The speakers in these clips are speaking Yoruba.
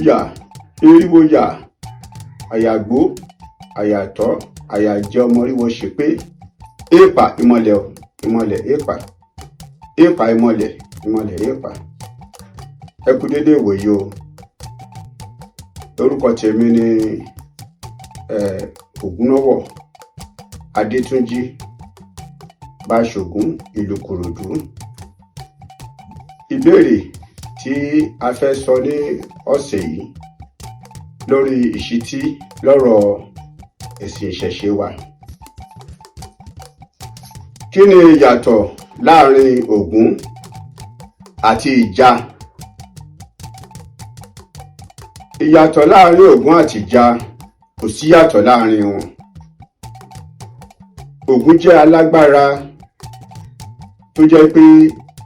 Yà, eriwo yà, àyàgbó, àyàtọ̀, àyàjẹ ọmọ ríwọ ṣe pé èèpà ìmọ̀lẹ̀ ìmọ̀lẹ̀ èèpà èèpà ìmọ̀lẹ̀ ìmọ̀lẹ̀ èèpà. Ẹ kú dédé ìwòyí o. Orúkọ tèmi ni Ògúnnáwọ̀ Adétúnjì Báṣògún, ìlú Kòròdú. Ìbéèrè tí a fẹ́ sọ ní ọ̀sẹ̀ yìí lórí ìṣítí lọ́rọ̀ ẹ̀sìn ìṣẹ̀ṣe wa. Kí ni ìyàtọ̀ láàrin Ògún àti Ìjà? Ìyàtọ̀ láàrin Ògún àti Ìjà, kò sí yàtọ̀ láàrin wọn. Ògún jẹ́ alágbára tó jẹ́ pé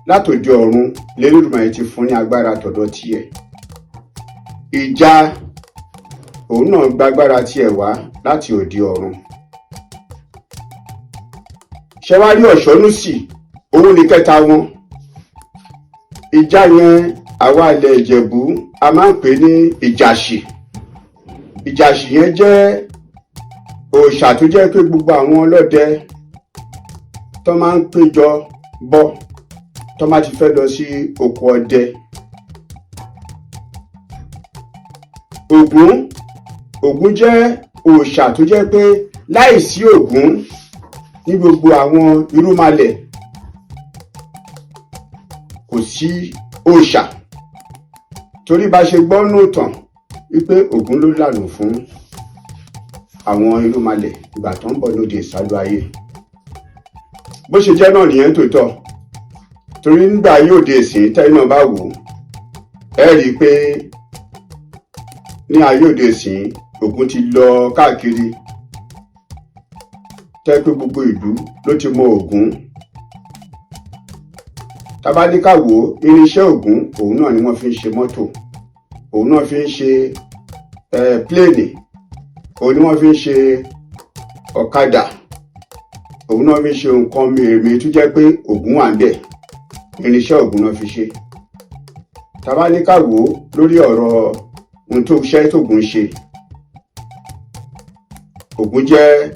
látòde ọ̀run l'Elédùmarè ti fún ní agbára tọ̀dọ̀ tiẹ̀. Ìjà, òun náà gbàgbára tiẹ̀ wá láti òde ọ̀run. Ṣé wá rí Ọ̀ṣọ́núsì, òun ní kẹta wọn. Ìjà yẹn, àwa ilẹ̀ Ìjẹ̀bú a máa ń pè ní Ìjàṣì. Ìjàṣì yẹn jẹ́ òòṣà tó jẹ́ pé gbogbo àwọn ọlọ́dẹ tó máa ń péjọ bọ́ tó máa ti fẹ́ lọ sí oko ọdẹ. Ògún jẹ́ òòṣà tó jẹ́ pé láìsí Ògún ní gbogbo àwọn irúnmalẹ̀, kò sí òòṣà, torí bá ṣe gbọ́ nù tàn wípé Ògún ló lànà fún àwọn irúnmalẹ̀ ìgbà tó ń bọ̀ lóde ìsálú ayé. Bó ṣe jẹ́ náà nìyẹn tòótọ́, torí nígbà yóò de ìsìn tẹ́yìn náà bá wò ó, ẹ rí i pé ní ayé òde ìsìn, Ògún ti lọ káàkiri, tẹ́ pé gbogbo ìlú ló ti mọ Ògún. Tá bá ní ká wò ó, irinṣẹ́ Ògún, òun náà ni wọ́n fi ń ṣe mọ́tò, òun náà fi ń ṣe pléènì, òun ni wọ́n fi ń ṣe ọ̀kadà, òun náà fi ń ṣe nǹkan mèremère tó jẹ́ pé Ògún wà ń bẹ̀. Irinṣẹ́ Ògún náà fi ṣe. Tá bá ní ká wò ó lórí ọ̀rọ̀ ohun tó ṣẹ́ tógún ṣe, Ògún jẹ́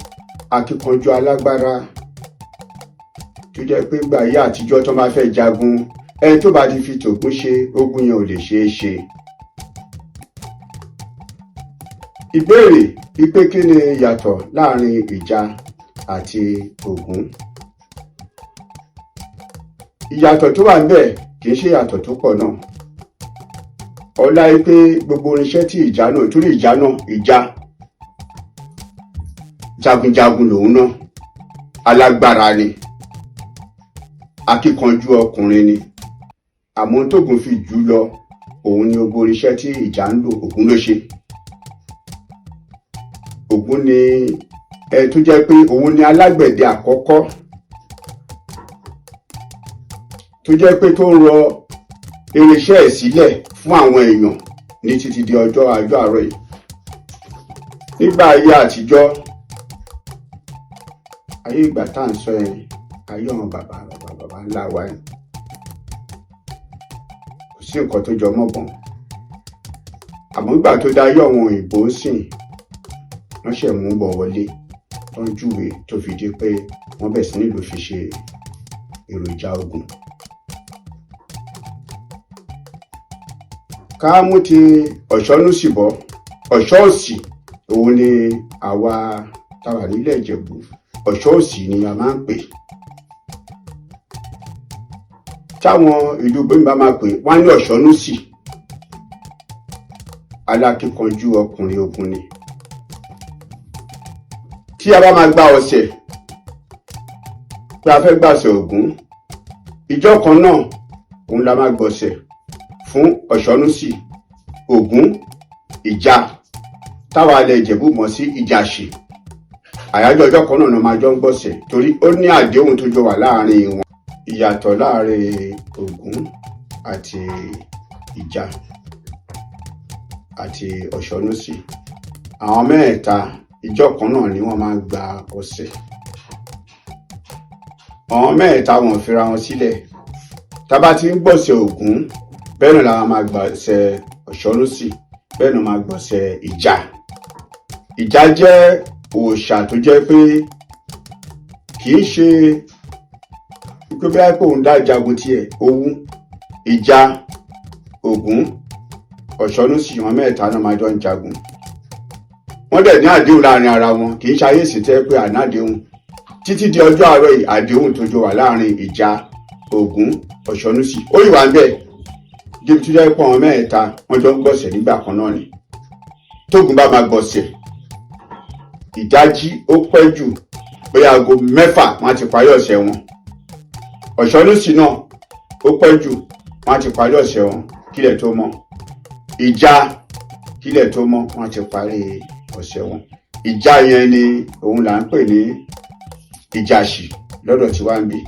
akíkanjú alágbára tó jẹ́ pé gbà ayé àtijọ́, tó máa fẹ́ jagun, ẹni tó bá ti fi tògún ṣe, ogun yẹn ò lè ṣeé ṣe. Ìbéèrè wípé kí ni ìyàtọ̀ láàrin Ìjà àti Ògún? Ìyàtọ̀ tó wà níbẹ̀ kì í ṣe ìyàtọ̀ tó pọ̀ náà. Ọlá wípé gbogbo irinṣẹ́ tí Ìjà náà, torí Ìjà náà, Ìjà jagunjagun lòun náà, alágbára ni, akíkanjú ọkùnrin ni, àmọ́ tógun fi jù lọ, òun ni gbogbo irinṣẹ́ tí Ìjà ń lò, Ògún ló ṣe. Ògún ni ẹ tó jẹ́ pé òun ni alágbẹ̀dẹ àkọ́kọ́ tó jẹ́ pé tó ń rọ irinṣẹ́ ẹ̀ sílẹ̀ fún àwọn èèyàn ní títí di ọjọ́ àjọ àárọ̀ yìí. Nígbà ayé àtijọ́, ayé ìgbà tá à ń sọ yẹn, ayé àwọn bàbá bàbá bàbá ńlá wa ni, kò sí nǹkan tó jọ mọ́bọ̀n. Àmọ́ ìgbà tó dá ayé àwọn òyìnbó sìn, wọ́n ṣẹ̀ mú bọ̀ wọlé tó ń júwe, tó fi di pé wọ́n bẹ̀ sí nílùú fi ṣe èròjà ogun. Ká mú ti Ọ̀ṣọ́núsì bọ́. Ọ̀ṣọ́ọ̀sì, òun ni àwa táwa nílẹ̀ Ìjẹ̀bú, Ọ̀ṣọ́ọ̀sì ni a máa ń pè. Táwọn ìlú bóyá bá máa pè wọ́n á ní Ọ̀ṣọ́núsì, alákíkanjú ọkùnrin ogun ni. Tí a bá máa gba ọ̀sẹ̀ pé a fẹ́ gbàṣẹ Ògún, ìjọ kan náà òun la máa gbọ̀sẹ̀ fún Ọ̀ṣọ́núsì, Ògún, Ìjà táwa ilẹ̀ Ìjẹ̀bú mọ̀ sí Ìjàṣì. Àyájọ́ ọjọ́ kan náà ni wọ́n máa jọ ń gbọ̀sẹ̀, torí ó ní àdéhùn tó jọ wà láàrin wọn. Ìyàtọ̀ láàrin Ògún àti Ìjà àti Ọ̀ṣọ́núsì, àwọn mẹ́ẹ̀ta, ìjọ kan náà ni wọ́n máa ń gba ọ̀sẹ̀. Àwọn mẹ́ẹ̀ta wọn ò fira wọn sílẹ̀. Tá bá ti ń gbọ̀sẹ̀ Ògún, bẹ́ẹ̀ náà la máa gbọ̀sẹ̀ Ọ̀ṣọ́núsì, Bẹ́ẹ̀ náà máa gbọ̀sẹ̀ ìjà. Ìjà jẹ́ òòṣà tó jẹ́ pé kì í ṣe pé bí wọ́n òun dá jagun tiẹ̀ owú. Ìjà, Ògún, Ọ̀ṣọ́nùsì, wọn mẹ́ta náà máa jọ ń jagun. Wọ́n dẹ̀ ní àdéhùn láàrin ara wọn. Kì í ṣe ayé ìsìn tẹ́ pé àná àdéhùn títí di ọjọ́ àárọ̀ yìí. Àdéhùn tó jọ wà láàrin ìjà, Ògún, Ọ̀ṣọ́nùsì, ó yìí wà ń bẹ̀ débi tó jẹ́ pé àwọn mẹ́ta wọ́n jọ ń gbọ̀sẹ̀ nígbà kan náà ni. Tógun bá máa gbọ̀sẹ̀, ìdájí, ó pẹ́ jù bóyá aago 6, wọ́n á ti parí ọ̀sẹ̀ wọn. Ọ̀ṣọ́nùsì náà, ó pẹ́ jù, wọ́n á ti parí ọ̀sẹ̀ wọn kílẹ̀ tó mọ́. Ìjà, kílẹ̀ tó mọ́, wọ́n á ti parí ọ̀sẹ̀ wọn. Ìjà yẹn ni òun là ń pè ní ìjàṣì lọ́dọ̀ tí wá ń bí.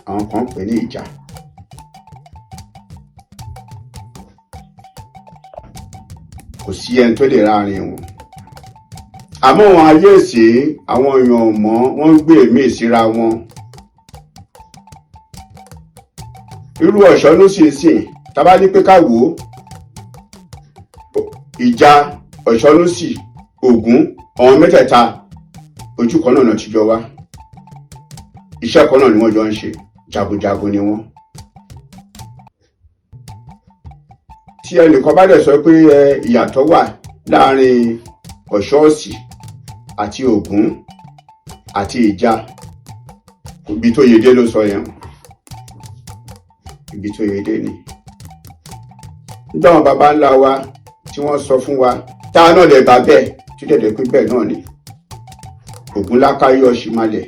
Àwọn kan ń pè ní ìjà. Kò sí ẹni tó lè ráàrin wọn. Àmọ́ wọn ayé ìsìn, àwọn èèyàn ò mọ̀, wọ́n ń gbé èémí síra wọn. Irú Ọ̀ṣọ́nùsì sìn, tá bá ní pé ká wò ó, ìjà, Ọ̀ṣọ́nùsì, Ògún, àwọn mẹ́tẹ̀ẹ̀ta, ojú kan náà ti jọ wá. Iṣẹ́ kan náà ni wọ́n jọ ń ṣe, jagunjagun ni wọ́n. Tí ẹnìkan bá dẹ̀ sọ pé ẹ ìyàtọ̀ wà láàrin Ọ̀ṣọ́ọ̀sì àti Ògún àti ìjà, ibi tó yedé ló sọ yẹn, ibi tó yedé ni. Nígbà wọn baba ńlá wa tí wọ́n sọ fún wa, tá a náà lè bá bẹ́ẹ̀ tí dẹ̀dẹ̀ pé bẹ́ẹ̀ náà ni. Ògún lákáyé ọ̀ṣìmalẹ̀,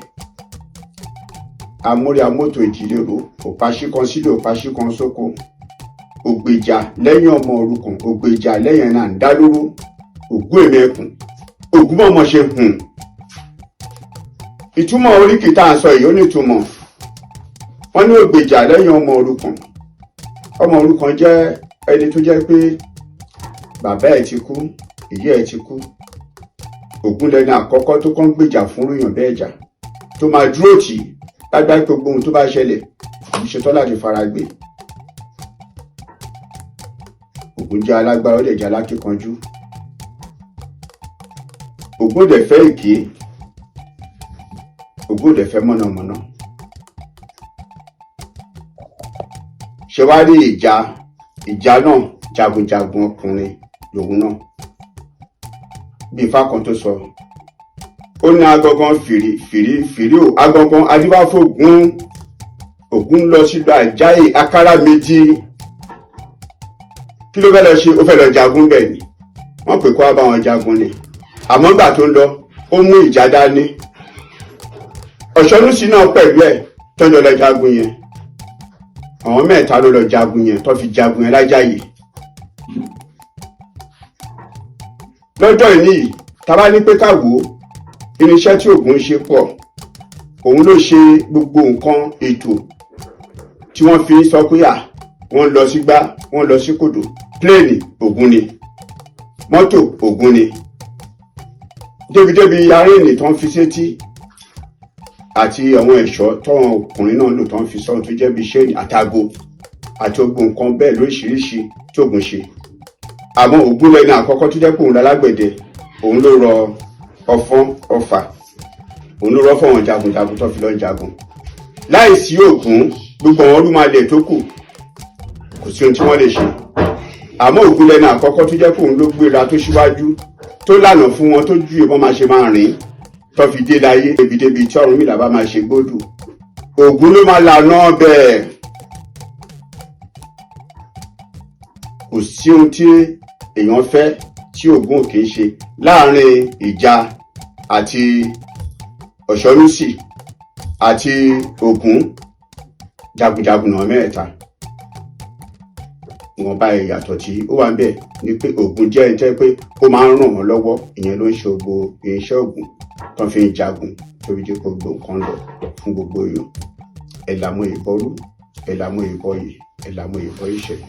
amórí amótò ìjìlérò, òpàṣí kan sílẹ̀, òpàṣí kan sóko, ògbèjà lẹ́yìn ọmọ òrukàn, ògbèjà lẹ́yìn náà ń dá lóró, ògún èmi ẹkùn, ògún mọ̀mọ́ ṣe hùn. Ìtumọ̀ oríkì tá à ń sọ yìí, ó ní ìtumọ̀. Wọ́n ní ògbèjà lẹ́yìn ọmọ òrukàn. Ọmọ òrukàn jẹ́ ẹni tó jẹ́ pé bàbá ẹ̀ ti kú, ìyá ẹ̀ ti kú. Ògún lẹni àkọ́kọ́ tó kàn gbèjà fún ròyàn bẹ́ẹ̀ jà, tó máa dúró tì í lágbá gbogbo ohun tó bá ṣẹlẹ̀, kì í ṣetán láti fara gbé. Ògún jẹ́ alágbára, ó dẹ̀ jẹ́ alákíkanjú. Ògún ò dẹ̀ fẹ́ èké, Ògún ò dẹ̀ fẹ́ mọ̀nàmọ́ná. Ṣe wá rí ìjà, ìjà náà, jagunjagun ọkùnrin lòun náà. Bí ifá kan tó sọ, ó ní agangan fìrí fìrí fìrí o, agangan adíbáfógún, Ògún lọ sílùú Àjáyè akárá méjì. Kí ló fẹ́ lọ ṣe? Ó fẹ́ lọ jagun bẹ́ẹ̀ ni. Wọ́n pè kó wá bá wọn jagun ni. Àmọ́ gbà tó ń lọ, ó mú ìjà dání. Ọ̀ṣọ́nùsì náà pẹ̀lú ẹ̀ tọ́jọ́ lọ jagun yẹn. Àwọn mẹ́ta ló lọ jagun yẹn, tó fi jagun yẹn lájàyè. Lọ́jọ́ ìní yìí, tá bá ní pé ká wò ó, irinṣẹ́ tí Ògún ṣe pọ̀. Òun ló ṣe gbogbo nǹkan ètò tí wọ́n fi ń sọ pé à wọ́n lọ sí gbá, wọ́n lọ sí kòdò. Pléènì Ògún ni, mọ́tò Ògún ni, débi-débi arìnrìn tó ń fi sétí àti àwọn ẹ̀ṣọ́ tọ́wọn ọkùnrin náà lò tó ń fi sọ́run, tó jẹ́ bí ṣéènì àtàgò àti gbogbo nǹkan bẹ́ẹ̀ lóríṣiríṣi tí Ògún ṣe. Àmọ́ Ògún lẹ́ni àkọ́kọ́ tó jẹ́ pé òun lálágbẹ̀dẹ. Òun ló rọ ọfọ́n ọfà, òun ló rọ́ fọ̀wọ́n jagunjagun tó fi lọ́ jagun. Láìsí Ògún, gbogbo àwọn olúmalẹ̀ tó kù, kò sí ohun tí wọ́n lè ṣe. Àmọ́ Ògún lẹ́ni àkọ́kọ́ tó jẹ́ pé òun ló gbéra, tó síwájú, tó lànà fún wọn, tó ju ìbọn máa ṣe máa rìn tó fi dé láyé, débi-débi tí Ọ̀rúnmìlà bá máa ṣe gbódù, Ògún ló máa lànà bẹ́ẹ̀. Kò sí ohun tí èèyàn fẹ́ tí Ògún ò kì í ṣe láàrin ìjà àti Ọ̀ṣọ́nùsì àti Ògún. Jagunjagun náà mẹ́ẹ̀ta. Wọn bá ìyàtọ̀ tí ó wà ń bẹ̀ ni pé Ògún jẹ́ ẹni tẹ́ pé ó máa ń ràn wọ́n lọ́wọ́. Ìyẹn ló ń ṣe gbogbo irinṣẹ́ Ògún tó fi ń jagun, tó fi jẹ́ kó gbogbo nǹkan lọ fún gbogbo èèyàn. Ẹ̀làmú ìbọrú, ẹ̀làmú ìbọyè, ẹ̀làmú ìbọ ìṣẹ̀.